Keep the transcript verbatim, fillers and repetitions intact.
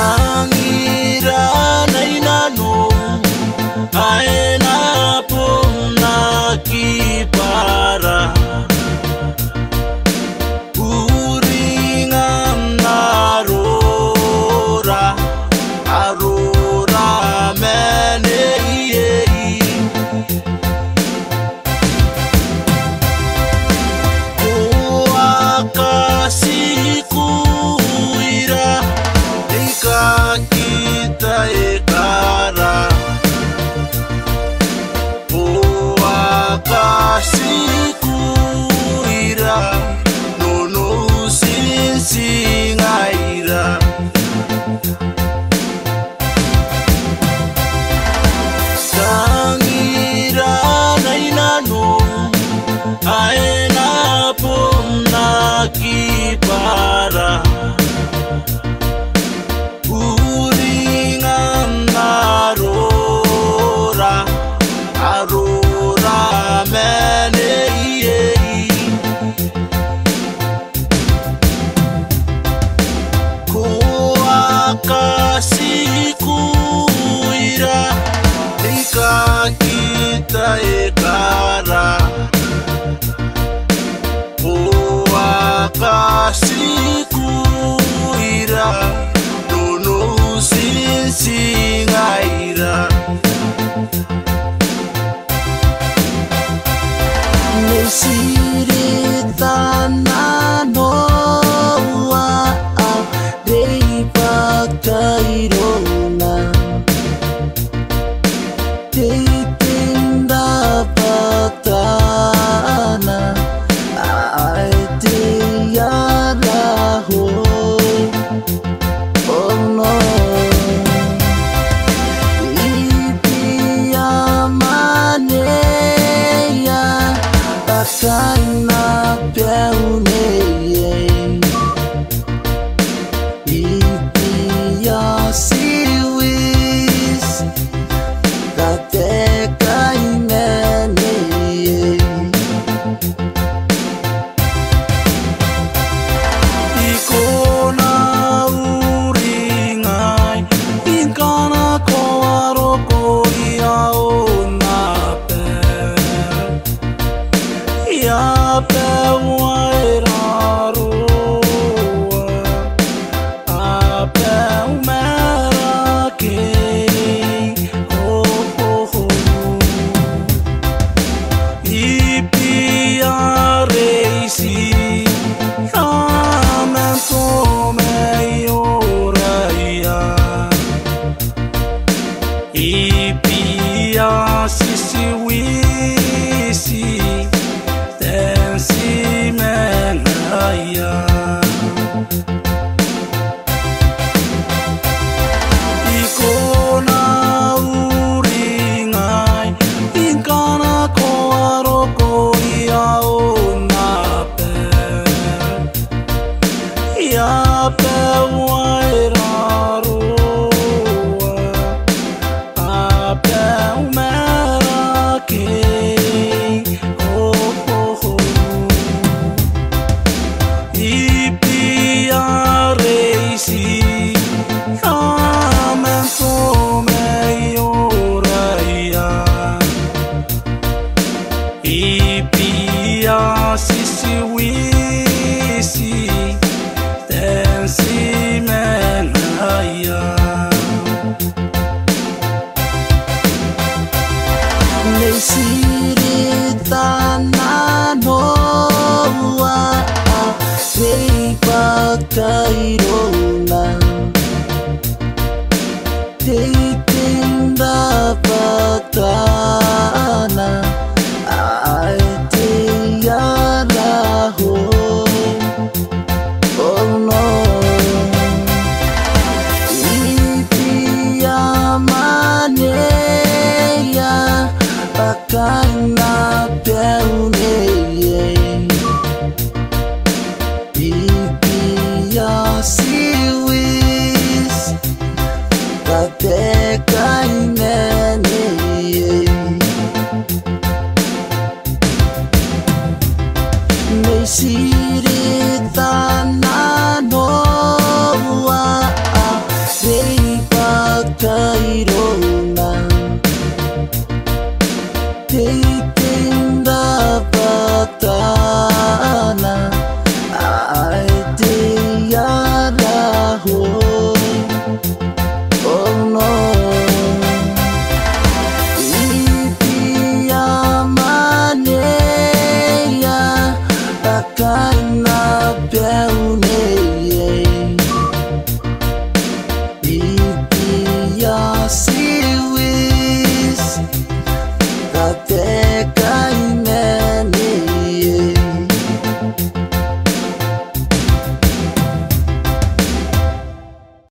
Tangira n ai nanou, ae na bon aki bwara. Uringa n arora, arora ma neiei. Ko a katikuira, e aki taekara. Ko a katikuira, nonou tinti ngaira. Tangira n ai nanou, ae na bon aki bwara. Uringa n arora, arora ma neiei. Ko a katikuira, e aki taekara. Ko a katikuira, nonou tinti ngaira. N te tirita nanoa, a reibaka irouna. Te itera batana, ae te ara hoi. Ono. Ibia maneia, bakaina beu neiei. Ibia tiwiti, katekaina neiei. I kona uringai, ngkana ko a roko i aon aba. I abau ae raroa, abau marakei. Ho, ho, ho. Ibia reiti, aman tomaioraia. Ibia titiwiti, tentimanaia. I kona uringai, ngkana ko a roko i aon aba. I abau ae raroa, abau marakei. Ho, ho, ho. Ibia reiti, aman tomaioraia. Ibia titiwiti, tentimanaia. N te tirita nanoa, a reibaka irouna. Te itera batana, ae te ara hoi. Ono. Ibia maneia, baka Kainnanoa. Nei Tirita nanoa, a, Nei Bakairo.